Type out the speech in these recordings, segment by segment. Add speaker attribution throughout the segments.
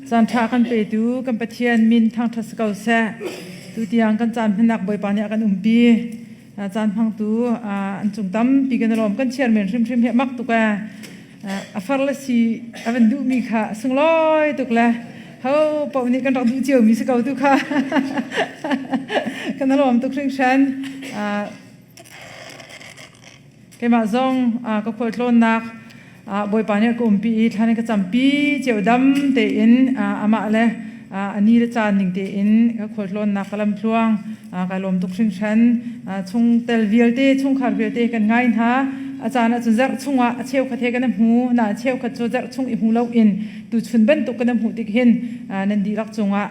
Speaker 1: Caanṭha kan petu kan Pathian min thangṭhat si ko seh. Tutiang kan caan hmannak Bawipa nih a kan umpi. Caan hmangtu an cung tampi kan i lawm. Kan chairman hrimhrim hi a mak tuk ee. A far le si a van duhmi kha a sunglawi tuk le ho paoh nih kan rak duh ciomi si ko tu kha. Kan i lawm tuk hringhran. Keimah zong ka khualtlawnnak Bawipa nih a ka umpi i thlan in ka campi cio dam tein amah le a ni le caan ning tein ka khualtlawnnak ka lamtluang kai lawm tuk hringhran. Chungtel vialte, chungkhar vialte kan ngai hna. A caan ahcun zarh chungah a cheukhat he kan i hmu, na cheukhat cu zarh chung i hmu loin tuchun bantuk kan i hmuh tik hin nan dihlak cungah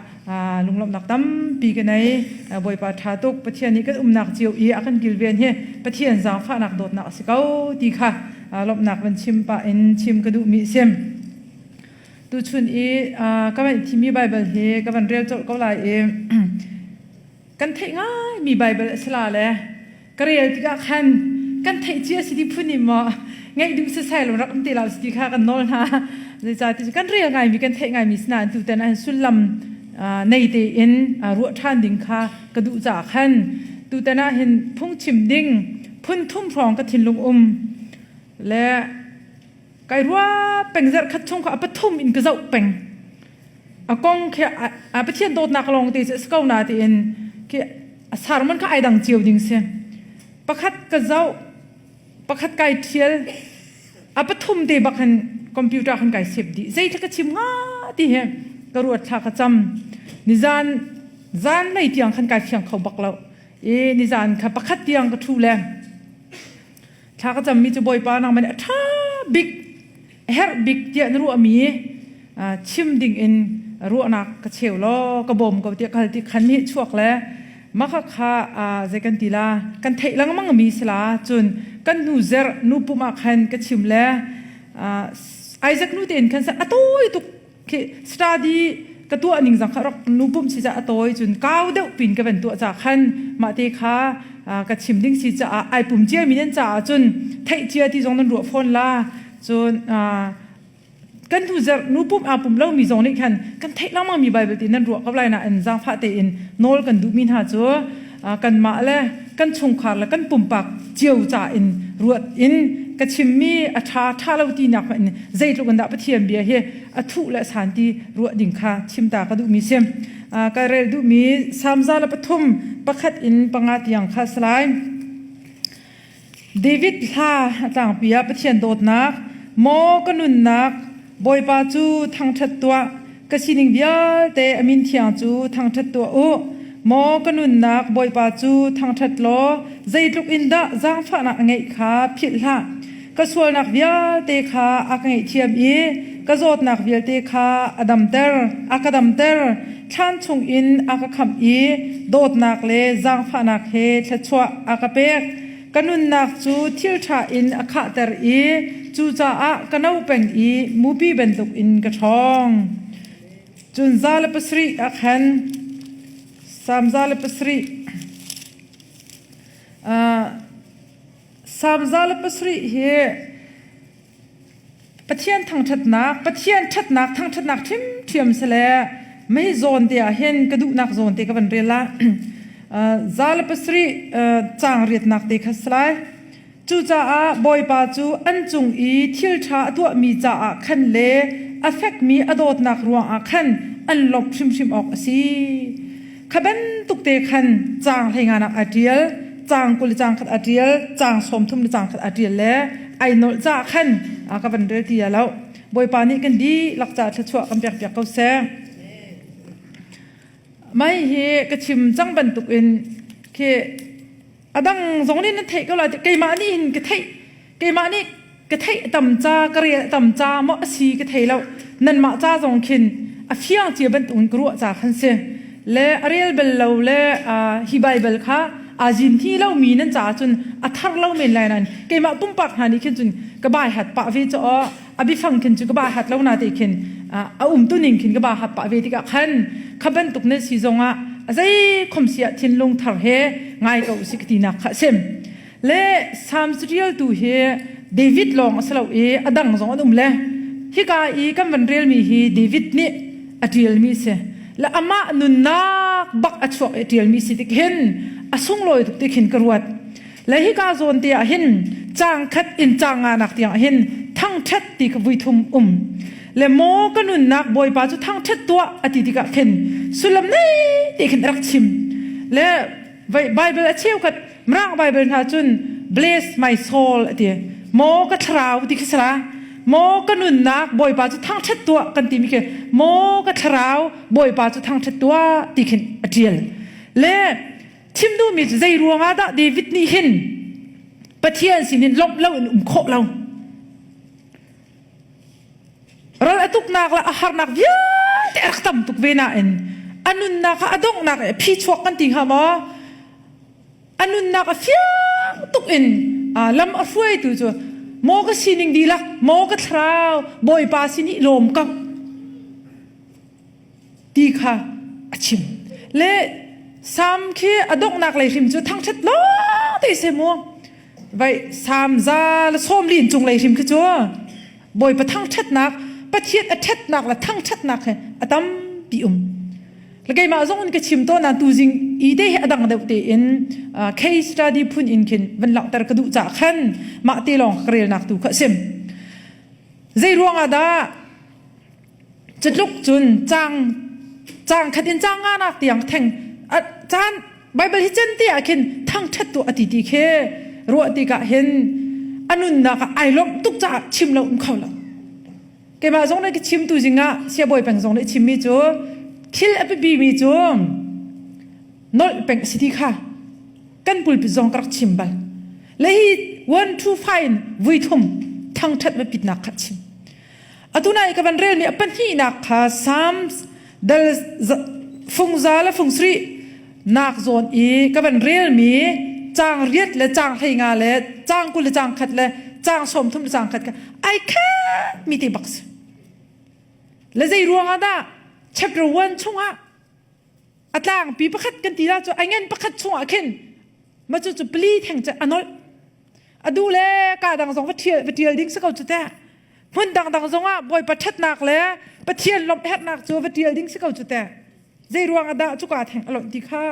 Speaker 1: lunglawmhnak tampi ka nei. Bawipa ṭha tuk. Pathian nih kan umnak cio i a kan kilven hi Pathian zaangfahnak dawtnak a si ko ti kha lawmhnak van chim pah in chim ka duhmi a si. Tuchun i ka van thimi Baibal hi ka van rel colh ko lai i kan theih ngaimi Baibal a si la le ka rel tikah khan kan theih cia si ti phun in maw ngaih duh sasai lo rak um te lo si ti kha kan nawl hna. Zeicahti cu kan rel ngaimi kan theih ngaimi sinain tutan an sullam nei tein ruah ṭhan ding kha ka duh caah khan tutan ah hin phungchim ding phun thum hrawng ka thinlung um le kai rua peng zarh khat chung kha a pathum in ka zoh peng. A kong khi a Pathian dawtnak lawng te cu a si ko na tiin khi a sermon kha ai dang cio ding si. Pakhat ka zoh, pakhat kai ṭhial, a pathum te bak hin computer khan kai sep dih. Zeitluk ka chim hnga ti hi ka ruat thla ka cam. Nizan zan lei tiang khan kai fiang kho bak lo. I nizan kha pakhat tiang ka ṭhu le thla ka cammi cu Bawipa nangmah nih a ṭha bik herh bik tiah na ruahmi chim ding in ruahnak ka cheu law ka bawm ko tiah ka hal ti khan nih chuak le maka kha zei kan ti la kan theih lengmang mi si la cun kan hnu zer nu pum ah khan ka chim le Isaac nu tein khan a tawi tuk khi study ka tuah ning zang kha rak nu pum si ca a tawi cun kau deuh pin ka van tuah ca khan mah te kha ka chim ding si caah ai pum cia mi nan caah cun theih cia ti zong nan ruah fawn la. Cun kan hnu zarh nu pum aa pum lomi zong nih khan kan theih lengmang mi Baibal ti nan ruah ko lai nain zaangfah tein nawl kan duhmi hna cu kanmah le kan chungkhar le kan pumpak cio ca in ruat in ka chimmi a ṭha ṭha lo tinak hmanh in zeitluk in dah Pathian bia hi a thuh le a san ti ruah ding kha chim ta ka duhmi si. Ka rel duhmi Salm 103 pakhat in panga tiang kha si lai. David hla a tlangpi ah Pathian dawtnak, maw ka nunnak, Bawipa cu thangṭhat tuah, ka sining vialte a min thiang cu thangṭhat tuah u. Maw ka nunnak, Bawipa cu thangṭhat law, zeitluk in dah zaangfahnak a ngeih kha philh hlah. Ka sualnak vialte kha a ka ngaihthiam i ka zawtnak vialte kha a damter, a ka damter. Thlan chungin a ka khamh i dawtnak le zaangfahnak he thluachuah a ka pek. Ka nunnak cu thil ṭha in a khahter i cucaah ka no peng i mupi bantukin ka ṭhawng. Cun 107 ah khan Salm 107 Salm 107 hi Pathian thangṭhatnak, Pathian ṭhatnak thangṭhatnak ṭhimṭhiam si le mei zawn te ah hin ka duhnak zawn te ka van rel ah 107 caang riatnak te kha si lai. Cucaah Bawipa cu an cung i thil ṭha a tuahmi caah khan le a fekmi a dawtnak ruangah khan an lawmh hrimhrim awk a si. Kha bantuk te khan caang hleinganak aa ṭial, caang 20 le caang khat aa ṭial, caang 30 le caang khat aa ṭial le ai nolh caah khan ka van rel ti lo. Bawipa nih kan dihlak caah thluachuah kan pekpiak ko seh. Mai hi ka chim cang bantukin khi a dang zong nih nan theih ko lai keimah nih hin ka theih keimah nih ka theih tam ca ka rel tam ca maw a si ka thei lo nanmah ca zong khin a fiang cia bantukin ka ruah ca khan si le a rel bal lo le hi Baibal kha aa zin hi lo mi nan caah cun a thar lo men lai nain keimah pumpak hna nih khin cun ka bai hat pah ve cu a bifang khin cu ka ba hat lo na te khin a um tu ning khin ka ba hat pah ve tikah khan kha bantuk nan si zongah a zei khom sia thinlung thar he ngai ko si ka tinak kha sim Le Psalms ṭialtu hi David lawng a si lo i a dang zong an um le hika i kan van relmi hi David nih. a ṭialmi si. Le amah nunnak bak a chuak i ṭialmi si tik hin a sunglawi tuk ti khin ka ruat. Le hika zawn te ah hin caang khat in caang nganak tiang ah hin thangṭhat ti ka vuithum um. Le maw ka nunnak Bawipa cu thangṭhat tuah a ti tikah khin sullam nei te khin a rak chim. Le Bible a cheukhat Mirang Bible hna cun bless my soul a ti. Maw ka thlarau ti khi sala. Maw ka nunnak Bawipa cu thangṭhat tuah kan timi khi maw ka thlarau Bawipa cu thangṭhat tuah ti khin a ṭial. Le chim duhmi cu zei ruangah dah David nih hin Pathian sinin lawmh lo in um khawh lo. Ral a tuknak le a harnak vialte a rak tam tuk ve nain a nunnak ah a donghnak i a phi chuak kan ti hnga maw? A nunnak a fiang tuk in lam a hruaitu cu maw ka sining dihlak, maw ka thlarau Bawipa sin i lawm ko ti kha a chim. Le Salm khi a donghnak lei hrim cu thangṭhat lawng te se mu. Vai Salm za le sawm lin cung lei hrim khi cu Bawipa thangṭhatnak Pathian a ṭhatnak le thangṭhatnak he a tampi um. Le keimah zong in ka chim tawn na tuzing i te hi a dang deuh tein case study phun in khin van langhter ka duh caah khan mah te lawng ka relnak tu kha a sim. Zei ruangah dah Cutluk cun caang caang khat in caang nganak tiang theng caan Bible hi cen te ah khin thangṭhat tu a ti ti khi ruah tikah hin a nunnak ah ai lawmh tuk caah chim lo um kho lo. Keimah zong nih ka chim tu zingah siabawi peng zong nih chimmi cu thil a biapi mi cu nolh peng a si ti kha kan pulpit zong ka rak chim bal. Le hi one two five vui thum thangṭhat biapitnak kha chim. Atu nai ka van relmi a pahnihnak kha Psalms dal fungza le fungsarih nak zawn i ka van relmi caang riat le caang hleinga le caang 20 le caang khat le caang 30 le caang khat kha ai khat mi te bak si. Le zei ruangah dah chapter 1 chungah a tlangpi pakhat kan ti la cu a ngen pakhat chungah khin ma cu cu pali theng cu a nolh a duh le ka dang zong va ṭhial va ṭial ding si ko cu teh hmun dangdang zongah Bawipa ṭhatnak le Pathian lawmh herhnak cu va ṭial ding si ko cu teh zei ruang ah dah cuka theng a lonh ti kha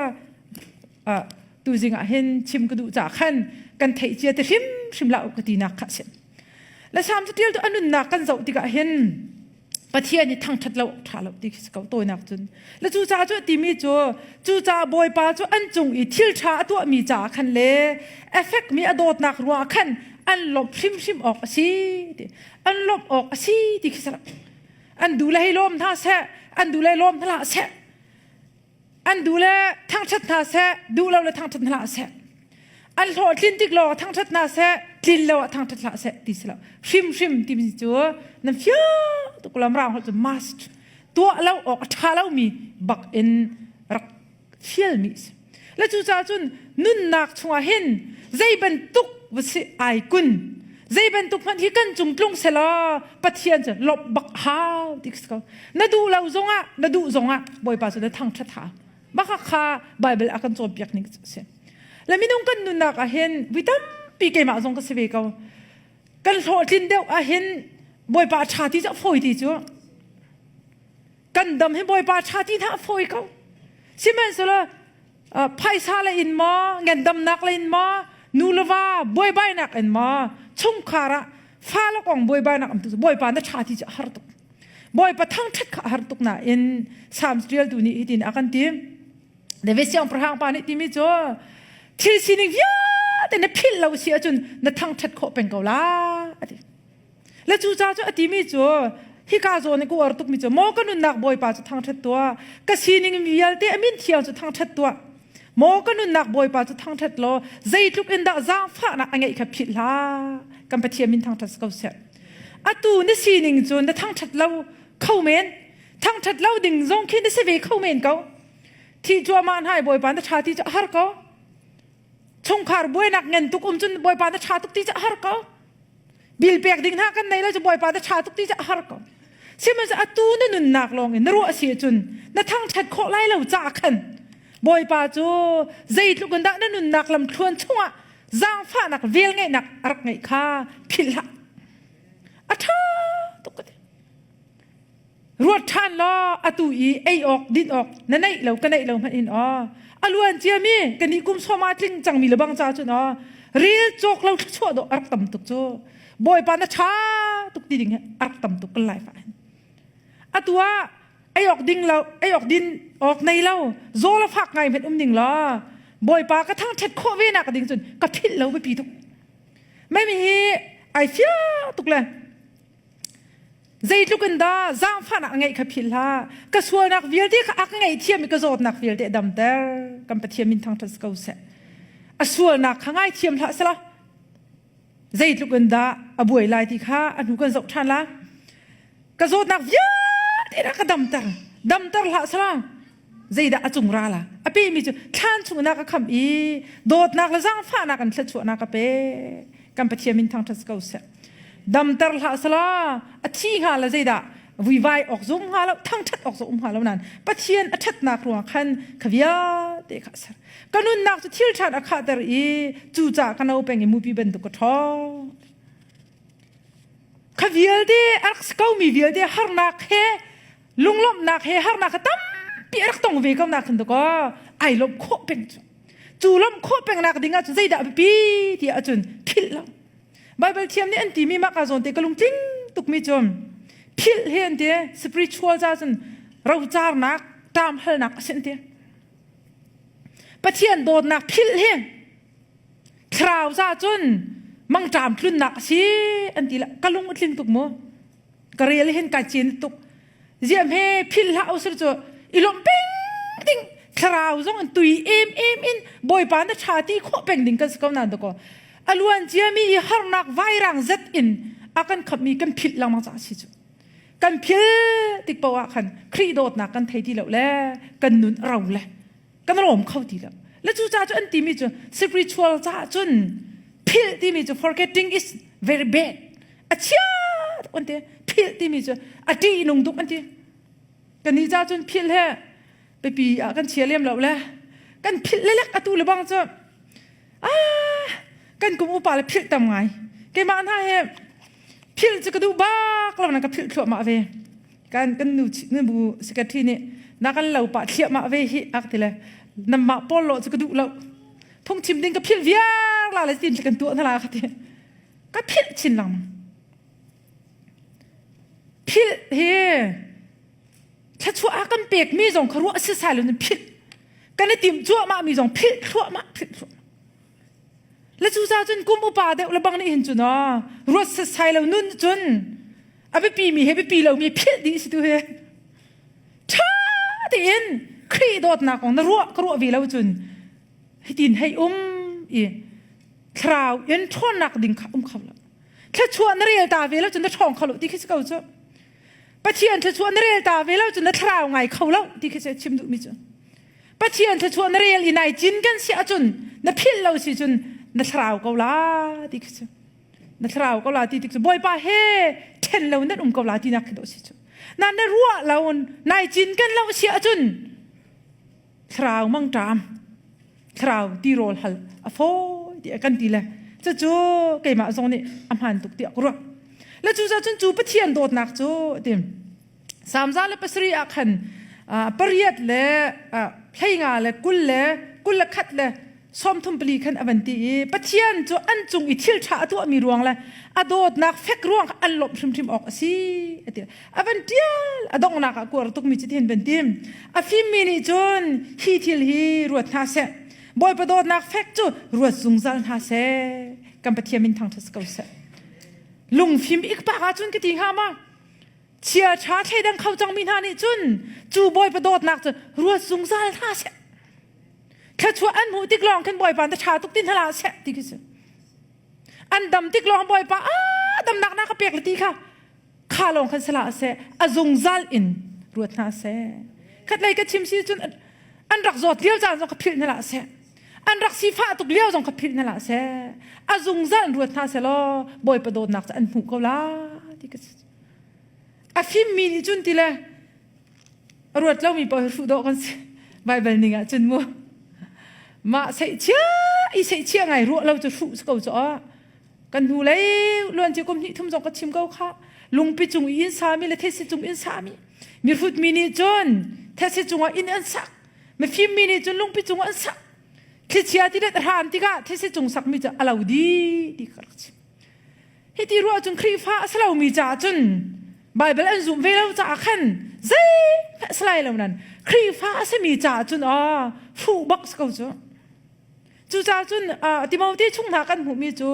Speaker 1: tuzing ah hin chim ka duh caah khan kan theih cia te hrimhrim la ka tinak kha a si le Salm caṭial tu a nunnak kan zoh tikah hin Pathian i thangṭhat lo ṭha lo ti khi si ko tawinak cun le cucaah cu timi cu cucaah Bawipa cu an cung i thil ṭha a tuahmi caah khan le effect mi a dawtnak ruangah khan an lawmh hrimhrim awk a si ti an lawmh awk a si ti khi si an duh le hei lawm hna seh an duh le lawm hna hlah seh An duh le thangṭhat hna seh, duh lo le thangṭhat hna hlah seh. An hlawhtlin tik lawng ah thangṭhat hna seh, tlin lo ah thangṭhat hlah seh ti si lo. Hrimhrim timi cu nan fiang tuk lam rang holh cu must tuah lo awk a ṭha lomi bak in rak fialmi a si. Le cucaah cun nunnak chungah hin zei bantuk va si ai kun zei bantuk hmanh hi kan cung tlung selaw Pathian cu lawmh bak hau ti si ko. Na duh lo zongah na duh zongah Bawipa cu na thangṭhat hau. Mah kha Bible a kan cawnpiak ning cu a si. Le minung kan nunnak ah hin vui tampi keimah zong ka si ve ko. Kan hlawhtlin deuh ah hin Bawipa a ṭha ti cu a fawi ti cu. Kan dam hi Bawipa ṭha ti hna a fawi ko. Sihmanhsehlaw phaisa le in maw, ngandamnak le in maw, nu le va buaibainak in maw, chungkhar ah fa le kong buaibainak um tu cu Bawipa na ṭha ti cu a har tuk. Bawipa thangṭhat kha a har tuk nain Psalms ṭialtu nih hitin a kan ti. David siangpahrang pa nih timi cu thil sining vialte na philh lo si ahcun na thangṭhat khawh peng ko la a ti. Le cucaah cu a timi cu hika zawn i ka uar tukmi cu maw ka nunnak Bawipa cu thangṭhat tuah ka sining vialte a min thiang cu thangṭhat tuah maw ka nunnak Bawipa cu thangṭhat law zeitluk in dah zaangfahnak a ngeih kha philh hlah kan Pathian min thangṭhat si ko seh atu na sining cu na thangṭhat lo kho men thangṭhat lo ding zong khi na si ve kho men ko thi cuahmah hna i Bawipa na ṭha ti cu a har ko chungkhar buainak ngan tuk um cun Bawipa na ṭha tuk ti cu a har ko bil pek ding hna kan nei lo cu Bawipa na ṭha tuk ti cu a har ko sihmanhsehlaw atu na nunnak lawng in na ruah si ahcun na thangṭhat khawh lai lo caah khan Bawipa cu zeitluk in dah na nunnak lamthluan chungah zaangfahnak velngeihnak a rak ngeih kha philh hlah a ṭha tuk ka ti. Ruat ṭhan law atu i ei awk din awk na neih lo ka neih lo hmanh in aw a luan ciami kan nih kum sawma tling cangmi le bang ca cun aw rel cawk lo thluachuah dawh a rak tam tuk cu Bawipa na ṭha tuk ti ding hi a rak tam tuk kan lai fa hin atu ah ei awk ding lo ei awk din awk nei lo zaw la fak ngai hmanh um ning law Bawipa ka thangṭhat khawh ve nak ding cun ka philh lo biapi tuk mei mi hi ai fia tuk le Zeitluk in dah zaangfahnak a ngeih kha philh hlah. Ka sualnak vialte kha a ka ngaihthiam i ka zawtnak vialte a damter. Kan Pathian min thangṭhat si ko seh. A sualnak kha ngaithiam hlah selaw zeitluk in dah a buai lai ti kha a hnu kan zoh ṭhan la. Ka zawtnak vialte dah ka damter. Damter hlah selaw zeidah a cung ra la. A pemi cu thlan chungin a ka khamh i dawtnak le zaangfahnak in thluachuahnak a pe. Kan Pathian min thangṭhat si ko seh. Damter hlah sala a thi hnga le zeidah vuivai awk zum hnga lo thangṭhat awk zong um hnga lo nain Pathian a ṭhatnak ruang khan kha vialte kha a ser. Ka nunnak cu thil ṭhan a khahter i cucaah ka no peng i mupi bantuk ka ṭhawng. Kha vialte a rak si komi vialte harnak he lunglawmhnak he harnak kha tampi a rak tong ve ko nak khin dakaw ai lawmh khawh peng cu cu lawmh khawh peng nak ding ah cun zeidah a biapi ti ahcun philh lo Bible thiam nih an timi mah ka zawn te ka lungtling tukmi cu philh hi an ti spiritual ca cun rocarnak ṭam halnak a si an ti Pathian dawtnak philh hi thlarau ca cun mangṭam tlunnak a si an ti la ka lung a tling tuk mu ka rel hin kai cin tuk ziam he philh hlah usir cu i lawmh peng ding thlarau zong in tui em em in bawipa na tha ti khawh peng ding kan si ko nan ko a luan ciami i harnak vairang zet in a kan khammi kan philh lengmang ca si cu kan phil tik paoh ah khan Khrih dawtnak kan thei ti lo le kan nun a ro le kan rawm kho ti lo le cu ca cu an timi cu spiritual caah cun philh timi cu forgetting is very bad a chia tuk an ti philh timi cu a ṭih nung tuk an ti kan ni ca cun philh he biapi ah kan chia lem lo le kan philh lelek atu le bang cu ah kan kum upa le philh tam ngai keimah hna he philh cu ka duh bak lo na ka philh thluahmah ve kan kan nu nu bu secretary nih na kan lo pah thliahmah ve hi ak ti le namah pawl lo cu ka duh lo phungchim ding ka philh viar la le tin kan tuah na la ka ti ka philh chin lengmang philh hi thluachuah a kan pek mi zong kha ruah sisai lo in philh kan i tim cuahmah mi zong philh thluahmah philh thluahmah le cu ca cun kum upa deuh le bang nih hin cun aw ruat setsai lo nun cun a biapi mi he biapi lo mi philh dih si tu hi ṭha tein Khrih dawtnak kong na ruah ka ruah ve lo cun hitin hei um i thlarau in ṭhawnnak ding kha um kho lo thluachuah na rel ta ve lo cun na ṭhawng kho lo ti khi si ko cu Pathian thluachuah na rel ta ve lo cun na thlarau ngai kho lo ti khi chim duhmi cu Pathian thluachuah na rel i nai cin kan si ahcun na philh lo si cun na thlarau ko la ti khi cu na thlarau ko la ti tik cu Bawipa he ṭhen lo nan um ko la tinak khi dawh si cu na na ruah lo nai cin kan lo si ahcun thlarau mangṭam thlarau tirawl hal a fawi ti kan ti le cucu keimah zong nih a hmaan tuk tiah ka ruah le cu cun cu Pathian dawtnak cu ti Samza le pasarih ah khan pariat le hleinga le 20 le 21 le 34 khan a van ti i Pathian cu an cung i thil ṭha a tuahmi ruang le a dawtnak fek ruang an lawmh hrimhrim awk a si a ti. A van ṭial a donghnak ah kuar tukmi cu tihin van tim. A fimmi nih cun hi thil hi ruat hna seh. Bawipa dawtnak fek cu ruat zungzal hna seh. Kan Pathian min thangṭhat si ko seh. Lungfim ikpak ahcun ka ti hnga ma? Chia ṭha thleidang kho cangmi hna nih cun cu Bawipa dawtnak cu ruat zungzal hna seh. Thluachuah an hmuh tik lawng khin Bawipa na ṭha tuk ti hna hlah seh ti khi si. An dam tik lawng Bawipa ah damnak na ka pek le ti kha kha lawng khan sala seh a zungzal in ruat hna seh. Khatlei ka chim si cun an rak zawt lio caan zong ka philh hna hlah seh. An rak sifah tuk lio zong ka philh hna hlah seh. A zungzal in ruat hna seh law Bawipa dawtnak cu an hmuh ko la ti ka si. A fimmi nih cun ti le a ruat lomi paoh hi hruh dawh kan si. Baibal ning ah cun mu. Mah seihchia i seihchia ngai ruah lo cu hruh si ko cu aw. Kan hnu lei luan ci kum hnih thum zong ka chim ko kha. Lungpi cung i inn sami le thetse cung inn sami. Mihrut mi nih cun thetse cungah inn an sak. Mifim mi nih cun lungpi cungah an sak. Thlichia ti let hran tikah thetse cung sakmi cu a lo dih ti ka rak chim. Hiti ruah cun Khrihfa a si lomi caah cun Baibal an zumh ve lo caah khan zeihmanh si lai lo nan Khrihfa a simi caah cun aw fuh bak si ko cu. Cucaah cun Timote chung hna kan hmuhmi cu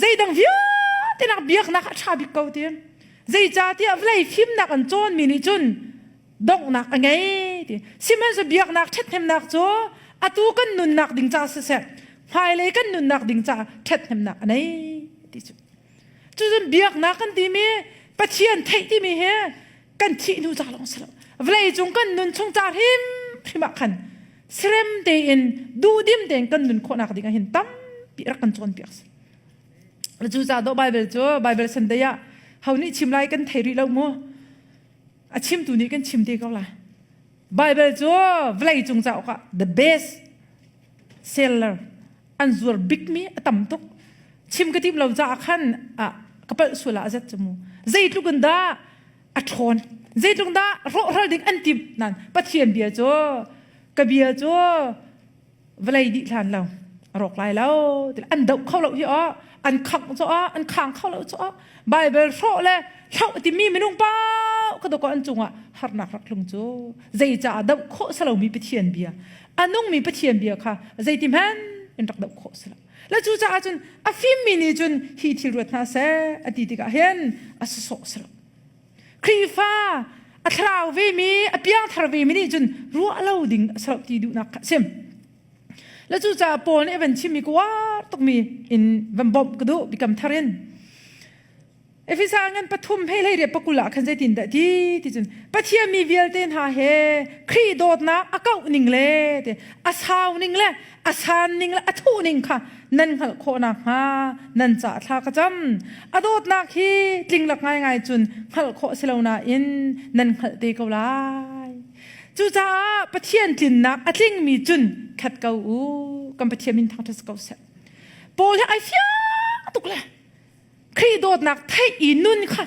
Speaker 1: zeidang vialte nak biaknak a ṭha bik ko ti. Zeicahtiah vawlei fimnak an cawnmi nih cun donghnak a ngei ti. Sihmanhsehlaw biaknak ṭhathnemnak cu atu kan nunnak ding caah siseh, hmailei kan nunnak ding caah ṭhathnemnak a nei ti cu. Cucun biaknak kan timi Pathian theih timi hi kan thih hnu ca lawng si lo. Vawlei cung kan nun chung ca hrimhrim ah khan serem tein duhdim tein kan nun khawhnak ding ah hin tampi rak kan cawnpiak si. Cucaah dawh Bible cu Bible Sunday ah ho nih chim lai kan thei rih lo mu. A chimtu nih kan chim te ko lai. Bible cu vawlei cung cauk ah the best seller an zuar bikmi a tam tuk. Chim ka tim lo caah khan ah ka palh sual ah a zat cu mu. Zeitluk in dah a ṭhawn zeitluk dah rawhral ding an timh nan Pathian bia cu ka bia cu vawlei dih hlan lo a rawk lai lo an doh kho lo hi aw an khangh cu aw an khang kho lo cu aw Bible hrawh le hloh timi minung pau ka doko an cungah harnak rak tlung cu zeicaah doh khawh salomi Pathian bia a nungmi Pathian bia kha zeiti hmanh in rak doh khawh silo le cucaah cun a fimmi nih cun hi thil ruat hna seh a ti tikah hin a sawsawh silo Khrihfa a thlarau vemi a piangthar vemi nih cun ruah lo ding a silo ti duhnak kha sim le cucaah Paul nih a van chimmi ka uar tukmi in van bawmh ka duh bikam thar in Efesa ngan pathum hei hlei riat pakul ah khan zeitin dah ti ti cun Pathian mi vialte hna he Khrih dawtnak a kauh ning le te a sau ning le a san ning le a thuh ning kha nan hngalh khawh nakhnga nan ca thla ka cam a dawtnak hi tlinglak ngaingai cun hngalh khawh si lo nain nan hngalh te ko lai cucaah Pathian tlinnak a tlingmi cun khat ko u kan Pathian min thangṭhat ko seh Paul hi ai fiang tuk le Khrih dawtnak theih i nun kha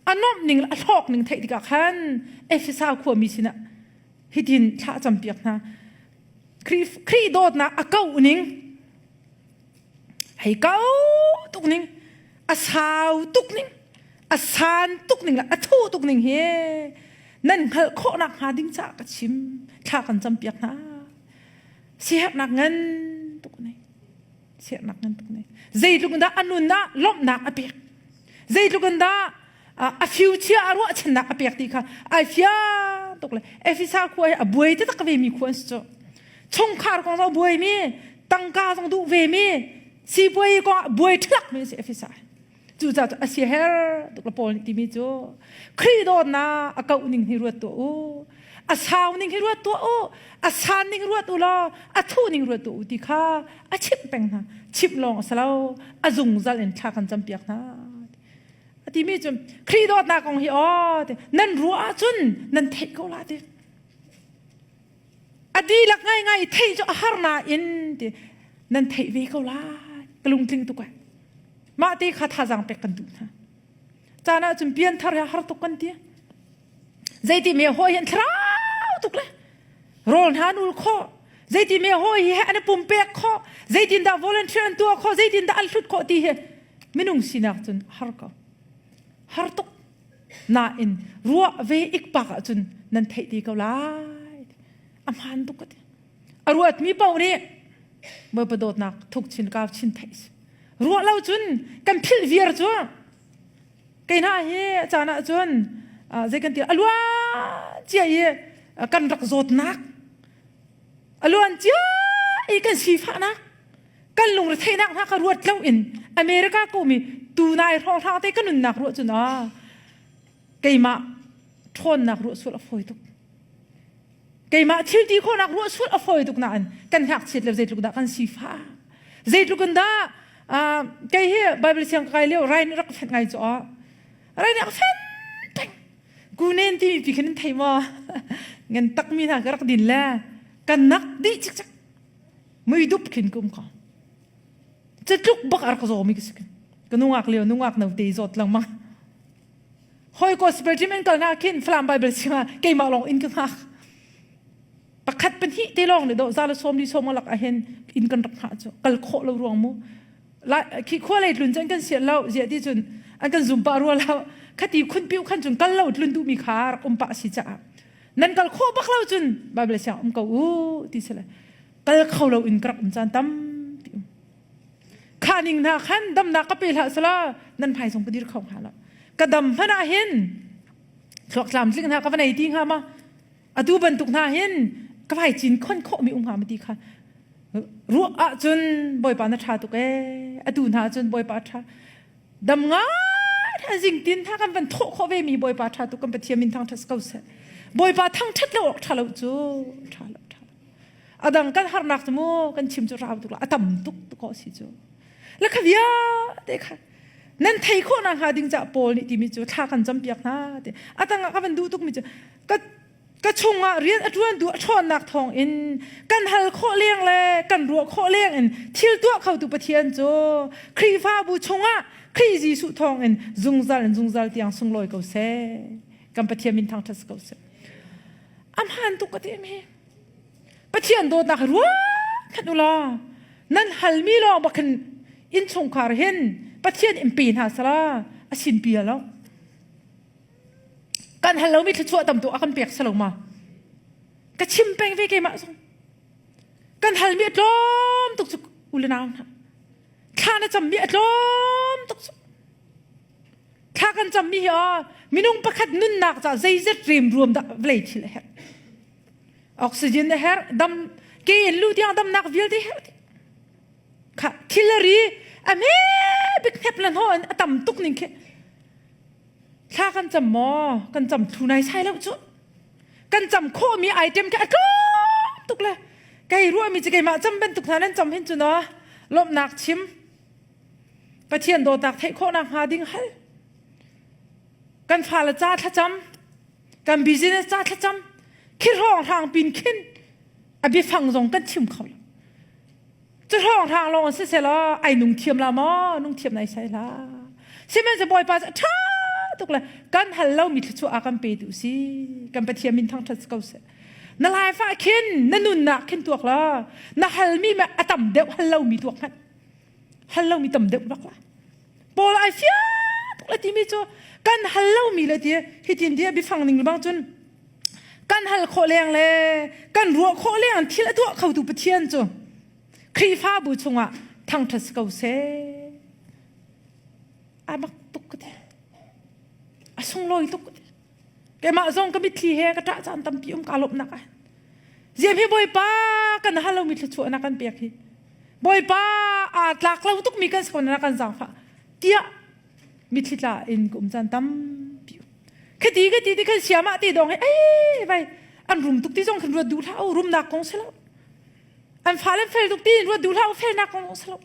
Speaker 1: a nuamh ning le a hlawk ning theih tikah khan Efesa khuami sinah hitin thla campiak hna. Khrih dawtnak a kauh ning hei kau tuk ning a sau tuk ning a san tuk ning le a thuh tuk ning hi nan hngalh khawhnak hnga ding caah ka chim thla kan campiak hna siherhnak ngan tuk nei siarnak ngan tuk nei zeitluk in dah a nun ah lawmhnak a pek zeitluk in dah a future a ruahchannak a pek ti kha ai fiang tuk le Efesa khua hi a buai taktak ve mi khua an si cu chungkhar kong zong buai mi tangka zong duh ve mi sipuai kong ah buai ṭhlak mi si Efesa Cucaah cu a siaher tuk le Paul nih timi cu Khrih dawtnak a kauh ning hi ruat tuah u. A sau ning hi ruat tuah u. A san ning ruat u law a thuh ning ruat tuah u ti kha a chimh peng hna. Chimh lawng a si lo. A zungzal in thla kan campiak hna. A timi cu Khrih dawtnak kong hi aw nan ruah ahcun nan theih ko la ti. A dihlak ngaingai i theih cu a har nain ti nan theih ve ko lai. Ka lungtling tuk ai. Mah te kha thazaang pek kan duh hna. Caan ah cun pianthar hi har tuk kan ti. Zeiti me hawi hin thlarau tuk le rawl hna an ul khawh. Zeiti me hawi hi an i pumpek khawh. Zeitin dah volunteer an tuah khawh. Zeitin dah an hlut khawh ti hi minung sinak cun har ko. Har tuk. Nain ruah ve ikpak ahcun nan theih ti ko lai. A hmaan tuk ka ti. A ruatmi paoh nih Bawipa dawtnak thuk chin kau chin theih si. Ruah lo cun kan philh viar cu kei hna hi a caan ah cun zei kan ti a luan cia i kan rak zawtnak a luan cia i kan sifahnak kan lungretheihnak hna ka ruat lo in America ko mi tunai hrawnghrang te ka nunnak ruah cun a keimah ṭhawnnak ruah sual a fawi tuk Keimah thil ti khawhnak ruah sual a fawi tuk nain kan ngakchiat le zeitluk dah kan sifah zeitluk in dah kei hi Bible siang ka kai lio rai nih rak ka fenh ngai cu ah rai nih a ka fenh peng kunen timi pi khin in thei maw ngan takmi hna ka rak din le kan nak dih cikcek mui dup khin kum ko catluk bak a rak zawmi ka si ka nungak lio nungak no te zawt lengmang. Hoi gospel team in kal na khin Falam Bible singa keimah lawng in ka hngak. Pakhat pahnih te lawng le do za le sawm li sawm lak ahin in kan rak hngah cu kal khawh lo ruang mu. Khi khua lei tlun cun kan sian lo zia ti cun an kan zum pah rua lo. Khati khun piu khan cun kal lo tlun duhmi kha rak um pah si caah. Nan kal khawh bak lo cun Bible siang um ko u ti si le kal kho lo in ka rak um caan tampi um. Kha ning hna khan damnak ka pe hlah sala nan hmai zong ka dir kho hnga lo. Ka dam hmanh ah hin thluak tlamtling hna ka va nei ti hnga ma? Atu bantuk hna hin ka vai cin khon khawh mi um hnga ma ti kha ruah ahcun Bawipa na ṭha tuk ee atu hna cun Bawipa ṭha dam ngai zing tin hna kan van thawh khawh ve mi Bawipa ṭha tuk kan Pathian min thangṭhat ko seh Bawipa thangṭhat lo awk ṭha lo cu ṭha lo ṭha lo adang kan harnak cu mu kan chim cu rau tuk la a tam tuk tuk ko si cu la kha vialte kha nan thei khawh nak hnga ding cah Paul nih timi cu thla kan cam piak hna ti atang ah ka van duh tuk mi cu ka ka chungah rian a ṭuan tu a ṭhawnnak thawng in kan hal khawh leng le kan ruah khawh leng in thil tuah khotu Pathian cu Khrihfabu chungah Khrih Jesuh thawng in zungzal in zungzal tiang sunglawi ko seh kan Pathian min thangṭhat ko seh a hmaan tuk ka ti mi Pathian dawtnak hi ruat hmanh u law nan halmi lawng bak hin innchungkhar hin Pathian in pe hna sala a sin pi lo kan hal lomi thluachuah tam tuk a kan pek salo ma ka chim peng ve keimah zong kan halmi a tlawm tuk cu u le nau hna thla na cammi a tlawm tuk cu thla kan cammi hi minung pakhat nunnak ca zeizat rem ruam dah vawlei thil a herh Oxygen a herh, dam ke in lu tiang damnak vialte herh. Kha thil a ri a me bik hnep le hno in a tam tuk ning khi. Thla kan cam maw? Kan cam thlu nai sai lo cu. Kan cam khawh mi item khi a tlawm tuk le kei ruah mi cu keimah cam bantuk hna nan cam hin cu no lawmhnak chim Pathian dawtnak theih khawhnak hnga ding hal kan fale ca thlacam kan business ca thlacam khi hrawng hrang pin khin a biafang zong kan chim kho lo cu hrawng hrang lawng si selaw ai nung thiam la maw nung thiam nai sai la sihmanhsehlaw bawipa cu ṭha tuk le kan hal lo mi thluachuah a kan pe tu si kan pathian min thangṭhat ko seh na life ah khin na nunnak khin tuak la na halmi a tam deuh hal lo mi tuak hmanh hal lo mi tam deuh bak la Paul ai fiang tuk le timi cu kan hal lomi le ti hitin ti biafang ning bang cun kan hal khawh leng le kan ruah khawh leng thil a tuah khotu Pathian cu Khrihfabu chungah thangṭhat si ko seh a mak tuk ka ti a sunglawi tuk ka ti keimah zong ka mitthli he ka ṭah caan tampi um ka lawmhnak ah ziam hi bawipa kan hal lomi thluachuah na kan pek hi bawipa aa tlak lo tukmi kan si ko na kan zaangfah tiah mitthli tla in ka um caan tampi khati khati ti khan siamah ti dong hi ei vai an rum tuk ti zong khan ruat duh hlah u rumnak kong si lo an fale fel tuk ti ruat duh hlah u felnak kong si lo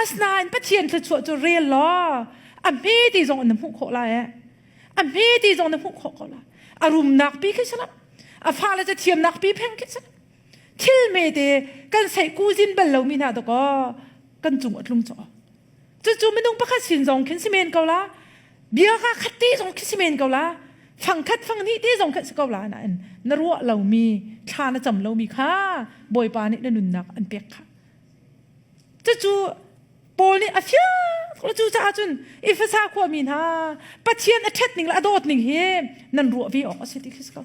Speaker 1: asnain pathian thluachuah cu rel law a hme ti zong na hmuh khawh lai eh a hme ti zong na hmuh khawh ko la a rumnak pi khi si lo a fale cu thiamnak pi pheng khi si thil me te kan sei kuzin bal lomi hna to ko kan cung a tlung chaw cucu minung pakhat sin zong khin si men ko la bia ka khat te zong khi si men ko la fang khat fang hnih te zong khat si ko la nain na ruah lomi thla na cam lomi kha bawipa nih na nunnak an pek kha cucu Paul nih a fiang cu caah cun Efesa khuami hna Pathian a ṭhat ning le a dawt ning hi nan ruah ve awk a si ti khi si ko.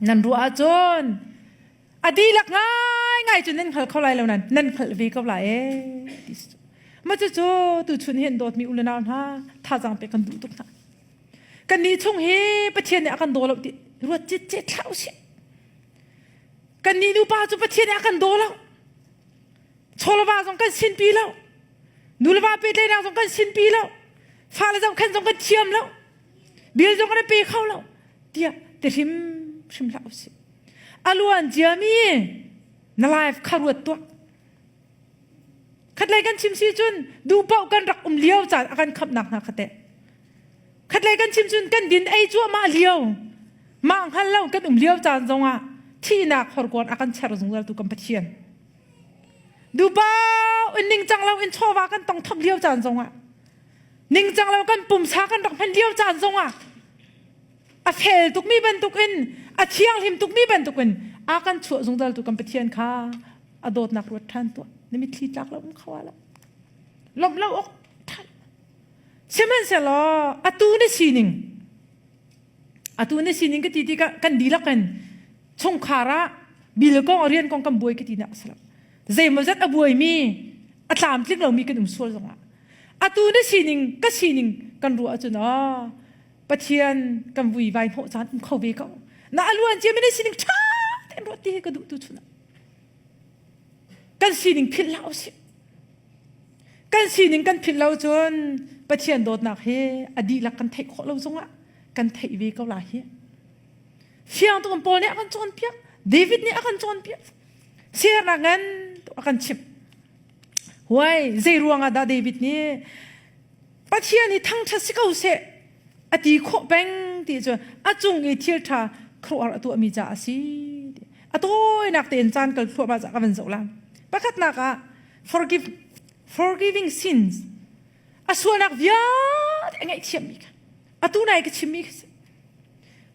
Speaker 1: Nan ruah ahcun a dihlak ngaingai cu nan hngal kho lai lo nan nan hngalh ve ko lai ee ti si. Mah cucu tuchun hi an dawtmi u le nau hna thazaang pek kan duh tuk hna. Kannih chung hi Pathian nih a kan daw lo ti ruat citcet hlah usih. Kannih nupa cu Pathian nih a kan daw lo. Chawleva zong kan sinpi lo. Nuleva pehtlaihnak zong kan sinpi lo. Fale zohkhenh zong kan thiam lo. Bil zong kan pe kho lo. Tiah ti hrim hrim hlah usih. A luan ciami na life kha ruat tuah. Khatlei kan chim si cun duh paoh kan rak um lio caan a kan khamnak hna kha teh. Khatlei kan chim cun kan din ei cuahmah lio mah hngal lo kan um lio caan zongah thihnak horkuan a kan cher zungzal tu kan Pathian. Dupau in ningcang lo in chawva kan tong thom lio caan zongah ningcang lo kan pumsa kan rak hman lio caan zongah. A fel tukmi bantukin, a thianghlim tukmi bantukin a kan chuah zungzal tu kan Pathian kha a dawtnak ruat ṭhan tuah. Na mitthli tlak lo um kho lo. Lawmh lo awk ṭha. Sihmanhsehlaw atu na sining atu na sining ka ti tikah kan dihlak in chungkhar ah bil kong a rian kong kan buai ka ti nak a si lo. Zeimawzat a buaimi a tlamtling lomi kan um sual zongah atu na sining ka sining kan ruah ahcun ah Pathian kan vui vai hnawh caan um kho ve ko. Na a luan cia mi na sining ṭha tein ruat ti hi ka duh tu chun ah. Kan sining philh hlah usih. Kan sining kan philh lo cun Pathian dawtnak hi a dihlak kan theih khawh lo zongah kan theih ve ko lai hi. Fiang tuk in Paul nih a kan cawnpiak, David nih a kan cawnpiak. Sernak ngan a kan chimh. Huai, zei ruangah dah David nih Pathian hi thangṭhat si ko seh a ti khawh peng ti cu a cung i thil ṭha khuaruahhar a tuahmi caah a si. A tawinak tein caan kal thluahmah cah ka van zoh la. Pakhatnak ah forgive forgiving sins a sualnak vialte a ngaihthiammi kha atu nai ka chimmi kha si.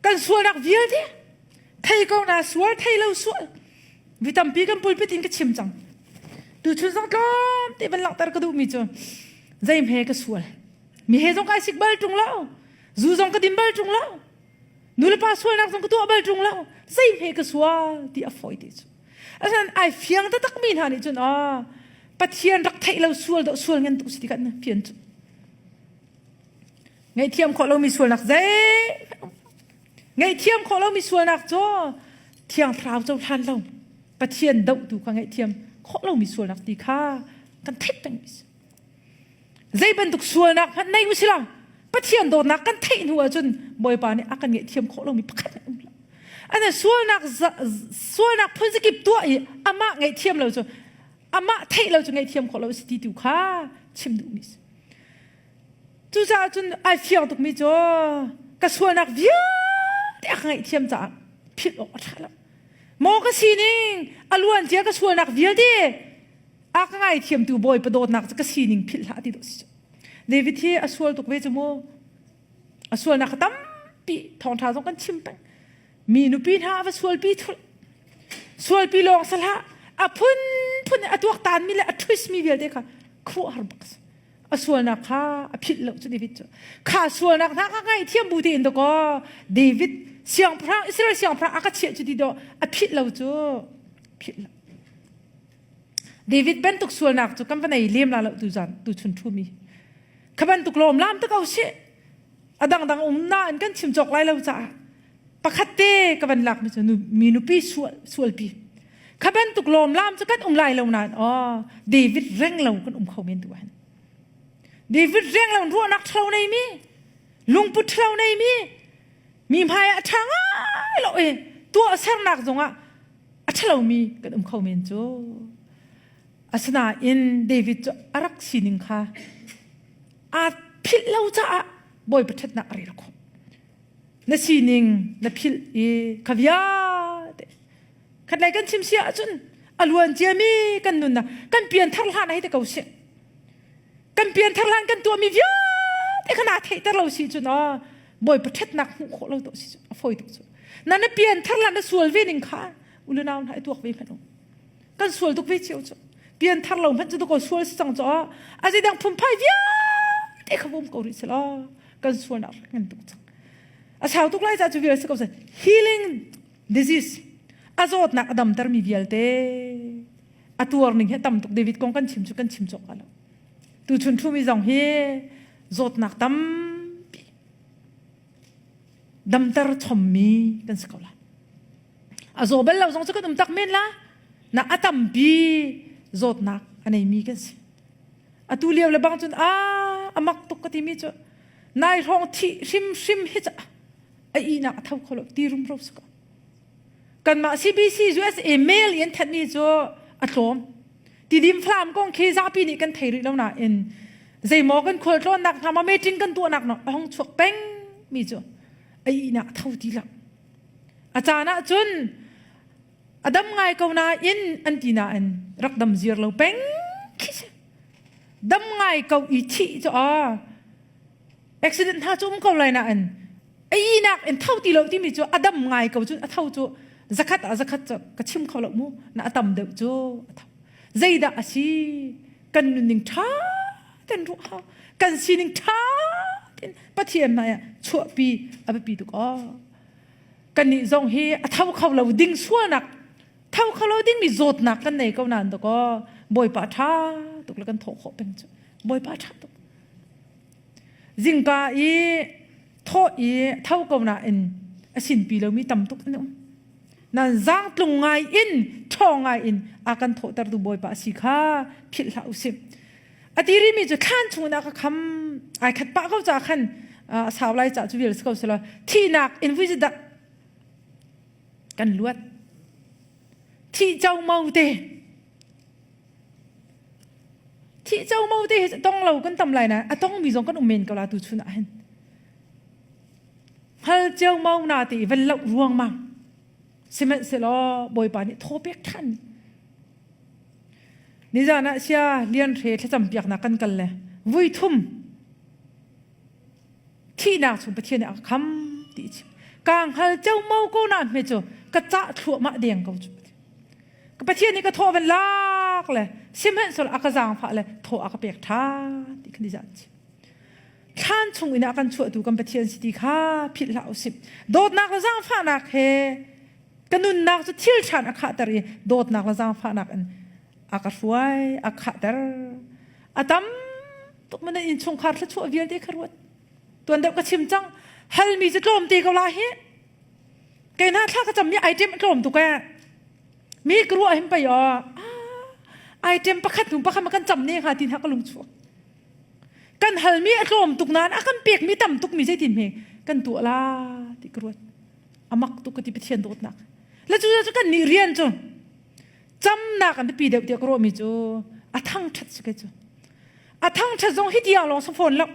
Speaker 1: Kan sualnak vialte thei ko na sual thei lo sual vi tampi kan pulpit in ka chim cang. Tuchun zong tlawm te van langhter ka duhmi cu zeimhe ka sual mi he zong kai sik bal ṭung lo zu zong ka din bal ṭung lo nulepa sualnak zong ka tuah bal ṭung lo zeimhe ka sual ti a fawi te cu asinain ai fiang taktak mi hna nih cun ah Pathian rak theih lo sual dawh sual ngan tuk si ti kan fian cu ngaihthiam khawh lomi sualnak zei ngaihthiam khawh lomi sualnak cu thiang thlarau cohlan lo Pathian dohtu kha ngaihthiam khawh lomi sualnak ti kha kan theih peng mi si Zei bantuk sualnak hmanh nei u sila Pathian dawtnak kan theih hnu ahcun Bawipa nih a kan ngaihthiam khawh lomi pakhat hmanh um lo. Ana sualnak sualnak phun zakip tuah i amah ngaihthiam lo cu amah theih lo cu ngaihthiam khawh lo si ti tu kha chim duhmi si. Cucaah cun ai fiang tukmi cu ka sualnak vialte a ka ngaihthiam caah philh awk a ṭha lo. Maw ka sining a luancia ka sualnak vialte a ka ngaithiamtu Bawipa dawtnak cu ka sining philh hlah ti dawh si cu. David hi a sual tuk ve cu mu. A sualnak kha tampi thawngṭha zong kan chim peng. Mi nupi hna a va sualpi thul. Sualpi lawng sa hlah. A phunphun a tuaktanmi le a twist mi vialte kha khuaruahhar bak si. A sualnak kha a philh lo cu David cu. Kha sualnak hna kha ngaihthiam bu tein dakaw David siangpahrang Israel siangpahrang a ka chiah cu ti dawh a philh lo cu philh lo. David bantuk sualnak cu kan va nei lem la lo tu zan tu chun thu mi kha bantuk lawm lam te ko si a dangdang um na in kan chim cawk lai lo caah pakhat te ka van lak mi cu mi nupi sual sualpi kha bantuk lawm lam cu kan um lai lo nain oh David reng lo kan um kho men tu han David reng lo ruahnak thalo nei mi lungput thalo nei mi mi hmai ah ṭha ngai lo e tuah sernak zongah a ṭhalomi kan um kho men cu. Asinain David cu a rak sining kha aa philh lo caah Bawipa ṭhatnak a rel khawh. Na sining na philh i kha vialte khatlei kan chim si ahcun a luan ciami kan nunnak kan pianthar hlan ah hei ti ko sih. Kan pianthar hlan kan tuahmi vialte kha naa theihter lo si cun aw Bawipa ṭhatnak hmuh khawh lo to si cu a fawi tuk cu. Na na pianthar hlan na sual ve ning kha ulunau hna i tuak ve hmanh u. Kan sual tuk ve cio cu. Pianthar lo hmanh cu ko sual si cang cu a zeidang phunphai vialte kha bawm ko rih selaw kan sualnak ngan tuk cang. A sau tuk lai ca cu vial si ko healing disease a zawtnak a damtermi vialte a tuar ning hi tam tuk David kong kan chim cu kan chim cawk lo tuchun thumi zong hi zawtnak tampi damter chommi kan si ko la a zaw bal lo zong cu kan um tak men la na a tampi zawtnak a neimi kan si atu lio le bang cun a amak tuk ka timi cu nai hrawng thi hrimhrim hi ca a ihnak a tho kho lo ti rumro si ko Kanmah CBC USA mail in thenmi cu a tlawm. Tidim Falam kong khi zapi nih kan thei rih lo nain zeimaw kan khualtlawnnak hna ma meeting kan tuahnak a hong chuak peng mi cu a ihnak a tho ti lo. A caan ah cun a dam ngai ko nain an ti nain rak dam ziar lo peng khi si. Dam ngai ko i thih cu a accident hna cu um ko lai nain. A ihnak in tho ti lo timi cu a dam ngai ko cun a tho cu zakhat ah zakhat cu ka chim kho lo mu na a tam deuh cu a tho. Zeidah a si? Kan nunning ṭha ten ruah hau. Kan sining ṭha ten Pathian hmai ah chuahpi a biapi tuk aw. Kannih zong hi a tho kho lo ding sualnak tho kho lo dingmi zawtnak kan nei ko nain dakaw Bawipa ṭha tuk le kan thawh khawh peng cu. Bawipa ṭha tuk. Zingka i thawh i tho ko nain a sinpi lomi tam tuk an um. Nan zaangtlung ngai in ṭhawng ngai in a kan thawhtertu Bawipa a si kha philh hlah usih. A ti rihmi cu thlan chungin a ka kham ai khat pah ko ca khan a sau lai ca cu vial si ko selaw thihnak in vui dah kan luat. Thih como te Thih como te hi tong lo kan tam lai na a tongmi zong kan um men ko la tu chun ah hin. Hngal ceomao na ti van loh ruangmang. Sihmanhsehlaw Bawipa nih thaw pek ṭhan. Nizan ah sia lian hre thlacam piaknak kan kal le vui thum thihnak chung Pathian nih a ka kham ti chim. Ka hngal ceomao ko na hme cu ka cah thluahmah deng ko cu. Ka Pathian nih ka thaw van lak le sihmanhsehlaw a ka zaangfah le thaw a ka pek ṭhan ti kha nizan chim. Thlan chung in a kan chuahtu kan Pathian si ti kha philh hlah usih. Dawtnak le zaangfahnak he ka nunnak cu thil ṭhan a khahter i dawtnak le zaangfahnak in a ka hruai, a khahter. A tam tuk man innchungkhar thluachuah vialte kha ruat. Tuan deuh ka chim cang. Halmi cu tlawmte ko la hi. Kei hna thla ka cammi item a tlawm tuk ee. Mi ka ruah hin pei aw. Item pakhat hnu pakhat ma kan cam ne hnga ti hna ka lung chuak. Kan halmi a tlawm tuk nain a kan pekmi tam tukmi zeitin hme kan tuah la ti ka ruat. A mak tuk ka ti Pathian dawtnak. Le cu cu kan nih rian cu camnak an biapi deuh tiah ka ruahmi cu a thangṭhat si ke cu. A thangṭhat zong hi tiang lawng si fawn lo.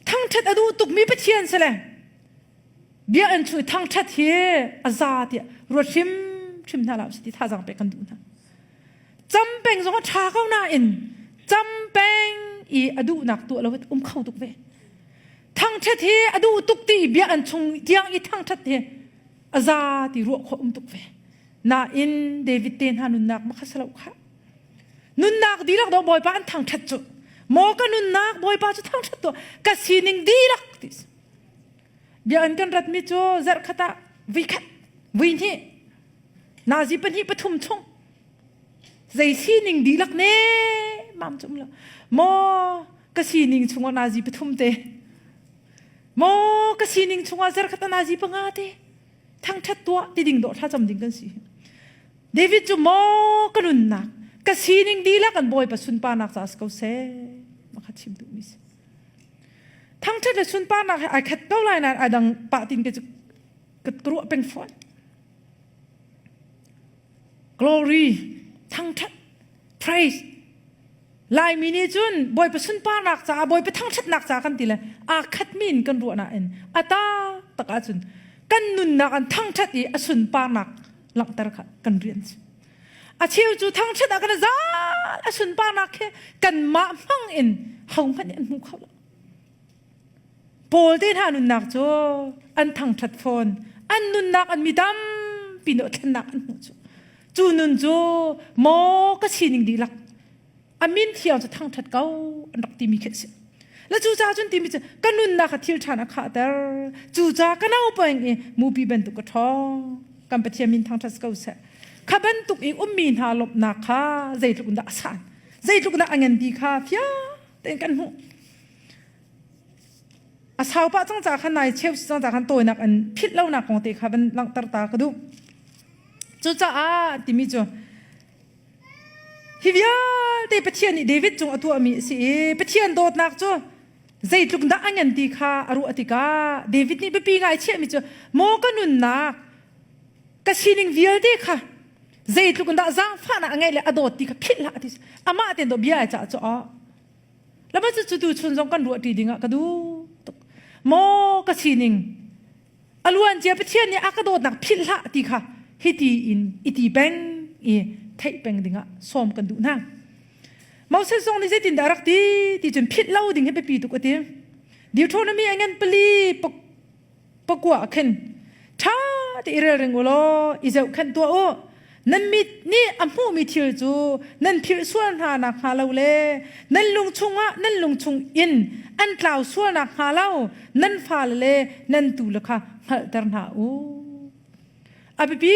Speaker 1: Thangṭhat a duh tukmi Pathian si le bia an chung i thangṭhat hi a za tiah ruat hrimhrim hna hlah usih ti thazaang pek kan duh hna. Cam peng zong a ṭha ko nain cam peng i a duhnak tuah lo um kho tuk ve. Thangṭhat hi a duh tuk ti bia an chung tiang i thangṭhat hi a za ti ruah khawh um tuk ve. Nain David te hna nunnak ma kha si lo khah. Nunnak dihlak do Bawipa an thangṭhat cu. Maw ka nunnak Bawipa cu thangṭhat tuah ka sining dihlak ti bia an kan ratmi cu zarhkhat ah vui khat vui hnih nazi pahnih pathum chung zei sining dihlak ne mam cu um lo maw ka sining chungah nazi pathum te maw ka sining chungah zarhkhat ah nazi panga te thangṭhat tuah ti ding dawh thlacam ding kan si David cu maw ka nunnak ka sining dihlak an Bawipa sunparnak ca si ko seh makha chim duhmi si thangṭhat le sunparnak he ai khat ko lai nain ai dang pah tin ke cu ka ruah peng fawn glory thangṭhat praise Laimi nih cun Bawipa sunparnak caah Bawipa thangṭhatnak caah kan ti le aa khatmi in kan ruah nain a tak ahcun kan nunnak an thangṭhat i a sunparnak langhter kha kan rian si. A cheu cu thangṭhat ah kan zal a sunparnak khi kanmah hmang in hohmanh nih an hmu kho lo. Paul te hna nunnak cu an thangṭhat fawn. An nunnak an mi tampi nih thlennak an hmuh cu. Cu nun cu maw ka sining dihlak a min thiang cu thangṭhat ko an rak timi khi a si. Le cucaah cun timi cu ka nunnak kha thil ṭhan a khahter. Cucaah ka no peng i mupi bantuk ka ṭhawng. Kan Pathian min thangṭhat ko seh. Kha bantuk i ummi hna lawmhnak kha zeitluk in dah a san. Zeitluk dah a ngan ti kha fiang tein kan hmuh. A sau pah cang ca khan nai cheu cang ca khan tawinak an philh lonak kong te kha van langhter ta ka duh. Cucaah timi cu hi vialte Pathian nih David cung a tuahmi a si i Pathian dawtnak cu zeitluk dah a ngan ti kha a ruah tikah David nih biapi ngai chiahmi cu maw ka nunnak ka sining vialte kha zeitluk in dah zaangfahnak a ngeih le a dawt ti kha philh hlah ti amah tein dawh bia ai cah cu Lama cu cu tu chun zong kan ruah ṭi ding ah ka duh tuk. Maw ka sining a luan cia Pathian nih a ka dawtnak philh hlah ti kha hiti in i ti peng i theih peng dingah sawm kan duh hna. Moses zong nih zeitindah a rak ti ti cun philh lo ding hi biapi tuk a ti. Deuteronomy a ngan pali pakua ah khin ṭha te i relring u law i zohkhenh tuah u. Nan mit nih a hmuhmi thil cu nan philh sual hna nakhnga lo le nan lung chungah nan lung chung in an tlau sual nakhnga lo nan fale le nan tule kha hngalhter hna u. A biapi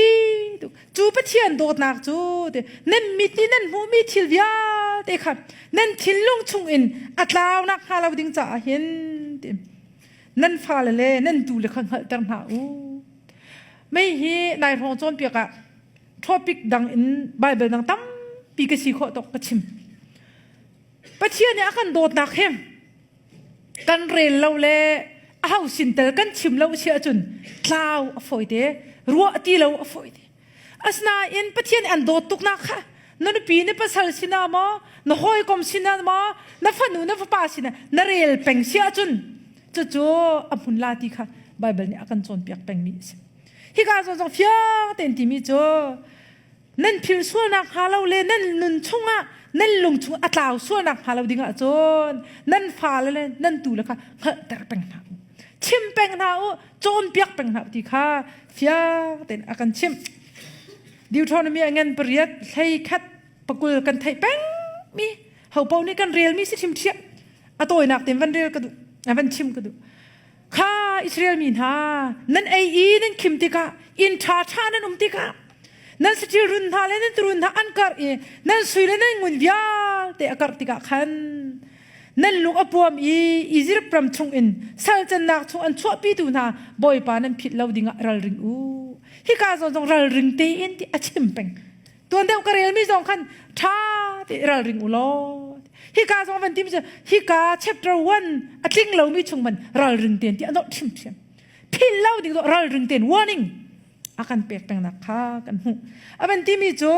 Speaker 1: tuk. Cu Pathian dawtnak cu nan mit nih nan hmuhmi thil vialte kha nan thinlung chungin a tlau nakhnga lo ding caah hin nan fale le nan tule kha hngalhter hna u. Mei hi nai hrawng cawnpiak ah topic dang in Bible dang tampi ka si khawh tawk ka chim. Pathian nih a kan dawtnak hi kan rel lo le a ho sin tel kan chim lo si ahcun tlau a fawi te ruah ti lo a fawi te asinain Pathian an dawt tuknak kha na nupi na pasal sinah maw na hawikom sinah maw na fanu na fapa sinah na rel peng si ahcun cucu a hmun la ti kha Bible nih a kan cawnpiak pengmi a si hika zawn zong fiang tein timi cu nan phil sualnak hnga lo le nan nun chungah nan lung chung a tlau sualnak hnga lo dingah cun nan fale le nan tu le kha hngalhter peng hna u chim peng hna u cawnpiak peng hna u ti kha fiang tein a kan chimh Deuteronomy a ngan pariat hlei khat pakul kan theih peng mi ho paoh nih kan rel mi si hrim thiam a tawinak tein van rel ka duh van chim ka duh Kha Israel mi hna, nan ei i nan khim tikah inn ṭhaṭha nan um tikah nan saṭil run hna le nan turun hna an karh i nan sui le nan ngun vialte a karh tikah khan nan lung a puam i Izipt ram chungin sal cannak chung an chuahpitu hna Bawipa nan philh lo dingah ralring u. Hika zawn zong ralring tein ti a chim peng. Tuan deuh ka relmi zong khan ṭha te ralring u law. Hika zong van timi cu hika chapter 1 a tling lomi chung man ralring ten ti a nawh ṭhimṭhiam. Philh lo ding ralring ten warning a kan pek pengnak kha kan hmuh. A van timi cu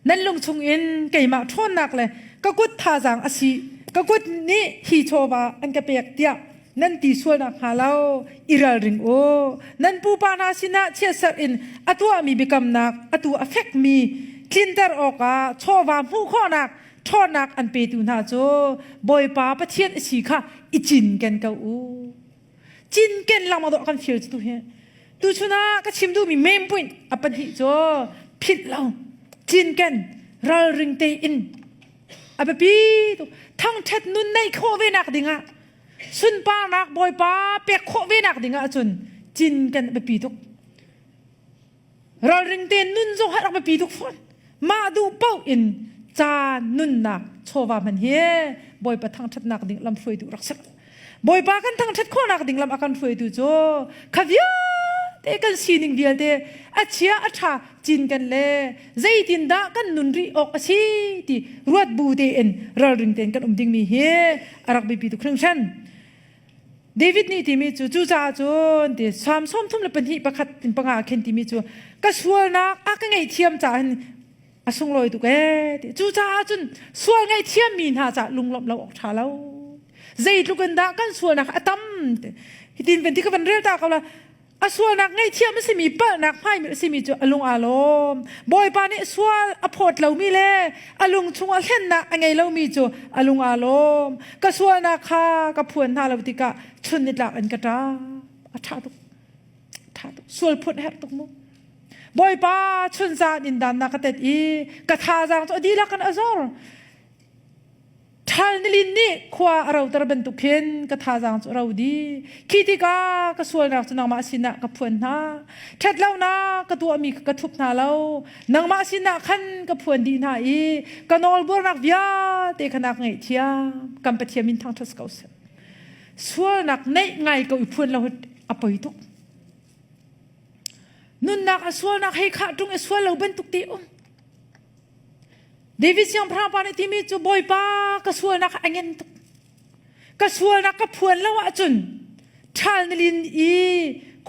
Speaker 1: nan lung chung in keimah ṭhawnnak le ka kut thazaang a si ka kut nih hi chawva an ka pek tiah nan ti sual nakhnga lo i ralring u. Nan pupa hna sinah chiatserh in a tuahmi biakamnak atu a fekmi tlinter awkah chawva hmuh khawhnak ṭhawnnak an petu hna cu Bawipa Pathian a si kha i cinken ko u. Cinken lengmang dawh kan feel cu tu hi. Tuchun ah ka chim duhmi main point a pahnih cu philh lo cinken ralring tein a biapi tuk thangṭhat nun neih khawh ve nak dingah sunparnak Bawipa pek khawh ve nak dingah cun cin kan biapi tuk ralring tein nun zong rak biapi tuk fawn mah duh paoh in caan nunnak chawva hman hi Bawipa thangṭhatnak ding lam hruaitu rak si Bawipa kan thangṭhat khawhnak ding lam a kan hruaitu cu kha vialte kan sining vialte a chia a ṭha cinken le zeitindah kan nun rih awk a si ti ruat bu tein ralring tein kan um dingmi hi a rak biapi tuk hringhran. David nih timi cu cucaah cun ti Psalm 32 pakhat in panga khin timi cu ka sualnak a ka ngaihthiam caah hin a sunglawi tuk ee ti cucaah cun sual ngaihthiammi hna caah lunglawmh lo awk ṭha lo zeitluk in dah kan sualnak a tam hitin van ti ka van rel ta ko la a sualnak ngaihthiam a simi palhnak hmaimi a simi cu a lung aa lawm bawipa nih sual a phawt lomi le a lung chung a hlennak a ngei lomi cu a lung aa lawm ka sualnak kha ka phuan hna lo tikah chun nitlak in ka ṭap a ṭha tuk ṭha tuk sual phun herh tuk mu Bawipa chunzan in dan na ka tet i ka thazaang cu a dihlak in a zor. Ṭhal nilin nih khua a roter bantuk khin ka thazaang cu a ro dih. Khi tikah ka sualnak cu nangmah sinah ka phuan hna. Ṭhatlonak ka tuahmi kha ka thup hna lo. Nangmah sinah khan ka phuan dih hna i ka nawlbuarnak vialte kha nak ngaihthiam. Kan Pathian min thangṭhat si ko seh. Sualnak neih ngai ko i phuan lo hi a poi tuk. Nunnak a sualnak hei khah ṭung i sual lo bantuk te um. David siangpahrang pa nih timi cu Bawipa ka sualnak a ngen tuk. Ka sualnak ka phuan lo ahcun ṭhal nilin i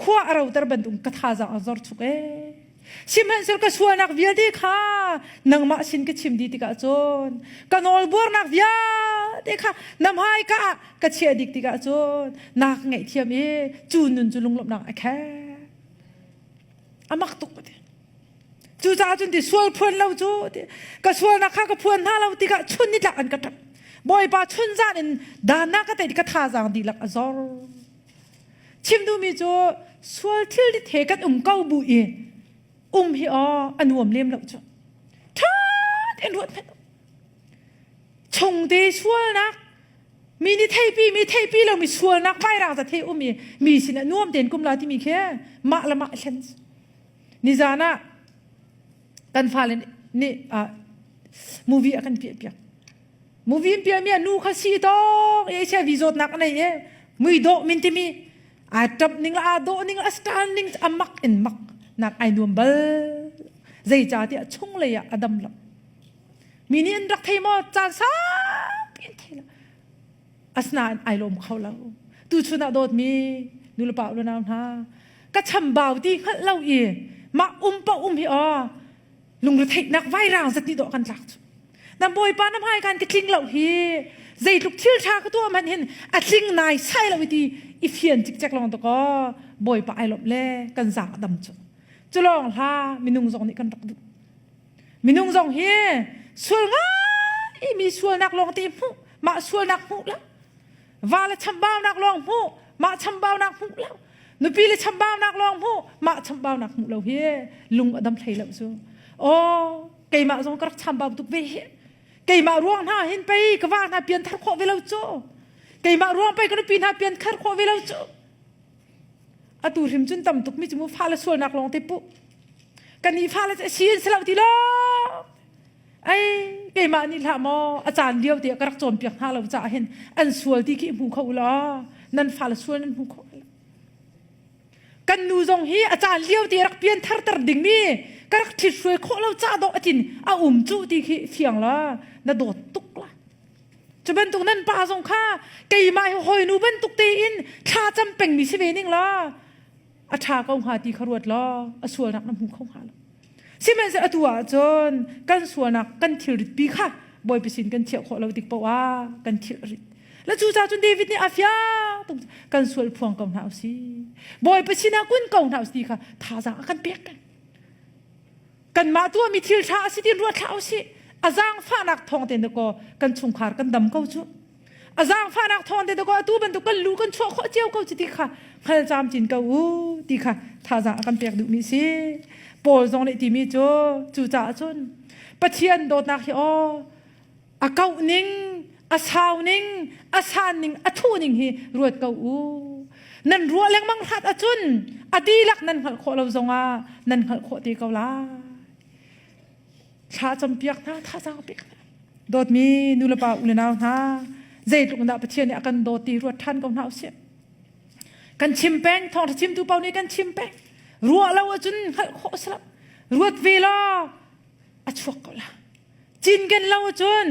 Speaker 1: khua a roter bantuk ka thazaang a zor chuk ee. Sihmanhsehlaw ka sualnak vialte kha nangmah sin ka chim dih tikah cun ka nawlbuarnak vialte kha na hmaika ah ka chiah dik tikah cun na ka ngaihthiam i cu nun cu lunglawmhnak a khek. A mak tuk ti. Cucaah cun ti sual phuan lo cu ti ka sualnak kha ka phuan hna lo tikah chun nitlak an ka ṭap. Bawipa chunzan in dana ka te ka thazaang dihlak a zor. Chim duhmi cu sual thil dit he kan um ko bu i um hi aw a nuam lem lo cu. Ṭha tein ruat hmanh. Chungte sualnak mi nih theipi mi theipi lo mi sualnak vairang za thei um i mi sinah nuam tein kum la timi khi mah le mah thlen. Nizan ah kan fale nih movie a kan piah piak. Movie in piah mi ah nu kha si tawng HIV zawtnak a nei e mui dawh min timi ai ṭap ning la aa dawh ning a style ning a mak in mak nak ai nuam bal zeicahtiah chunglei ah a dam lo mi nih an rak thei maw caan saupi an thei lo asinain ai lawm kho lo tuchun ah dawtmi nulepa unau hna ka chambau ti hngalh lo i mah um pa um hi aw lungretheihnak vairang zat nih dawh kan tlak cu na bawipa na hmai kan ka tling lo hi zeitluk thil tha ka tuah hmanh hin a tling nai sai lo ti i fian cikcek lawng to ko bawipa ai lawmh le kan zaang a dam cu cu lawng hla minung zong nih kan rak duh minung zong hi sual ngai mi sualnak lawng te hmuh mah sualnak hmuh lo va le chambaunak lawng hmuh mah chambaunak hmuh lo nupi le chambaunak lawng hmuh mah chambaunak hmuh lo hi lung a dam hlei lo cu aw keimah zong ka rak chambau tuk ve hi keimah ruang hna hin pei ka va hna pian thar khawh ve lo cu keimah ruang pei ka nupi hna pian thar khawh ve lo cu atu hrim cun tam tuk mi cu mu fa le sualnak lawng te pu kan i fa le si in si lo ti lo ai keimah nih hlah maw a caan lio te ka rak cawnpiak hna lo caah hin an sual ti khi hmu kho law nan fale sual nan hmu kho kan nu zong hi a caan lio te rak pian tharter dingmi ka rak ṭhit hruai khawh lo ca dawh atin a um cu ti khi fiang la na dawt tuk la cu bantuk nan pa zong kha keimah hi hawinu bantuk tein thla cam pengmi si ve ning la a ṭha ko hnga ti kha ruat law a sualnak na hmu kho hnga lo sihmanhsehlaw atu ah cun kan sualnak kan thilrit pi kha Bawipa sin kan chiah khawh lo tik paoh ah kan thilrit la cu ca cun David nih a fiang tuk kan sual phuang ko hna usi Bawipa sinah kun ko hna usi kha thazaang a kan pek peng kanmah tuahmi thil ṭha a si ti ruat hlah usih a zaangfahnak thawng tein dakaw kan chungkhar kan dam ko cu a zaangfahnak thawng tein dakaw atu bantuk kan lu kan chuah khawh cio ko cu ti kha hngal camcin ko u ti kha thazaang a kan pek duhmi si Paul zong nih timi cu cucaah cun Pathian dawtnak hi aw a kauh ning a sau ning a san ning a thuh ning hi ruat ko u nan ruah lengmang hrat ahcun a dihlak nan hngalh khawh lo zongah nan hngalh khawh te ko lai thla campiak hna thazaang pek hna dawtmi nulepa u le nau hna zeitluk dah Pathian nih a kan dawt ti ruat ṭhan ko hna usih kan chim peng thawngṭha chimtu paoh nih kan chim peng ruah lo ahcun hngalh khawh a si lo ruat ve law a chuak ko la cinken lo ahcun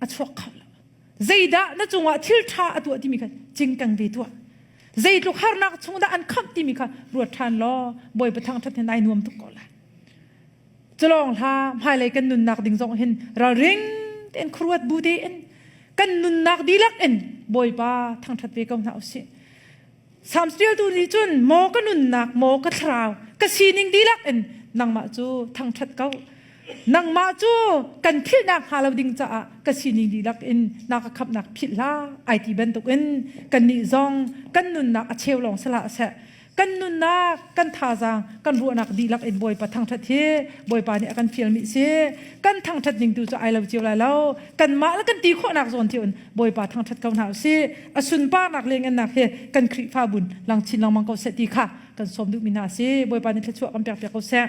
Speaker 1: a chuak kho lo zeidah na cungah thil ṭha a tuah timi kha cingkeng ve tuah zeitluk harnak chung dah an khamh timi kha ruat ṭhan law bawipa thangṭhat hin ai nuam tuk ko lai culawng hla hmailei kan nunnak ding zong hin ralring tein khuaruat bu tein kan nunnak dihlak in bawipa thangṭhat ve ko hna usih Psalms ṭialtu nih cun maw ka nunnak maw ka thlarau ka sining dihlak in nangmah cu thangṭhat ko nangmah cu kan philhnak hnga lo ding caah ka sining dihlak in na ka khamhnak philh hlah ai ti bantukin kannih zong kan nunnak a cheu lawng si hlah seh kan nunnak kan thazaang kan ruahnak dihlak in Bawipa thangṭhat hi Bawipa nih a kan fialmi si kan thangṭhat ning tu cu ai lo cio lai lo kanmah le kan ti khawhnak zawn cio in Bawipa thangṭhat ko hna usih a sunparnak le ngannak hi kan Khrihfabu lang chin lengmang ko seh ti kha kan sawm duhmi hna si Bawipa nih thluachuah kan pek piak ko seh.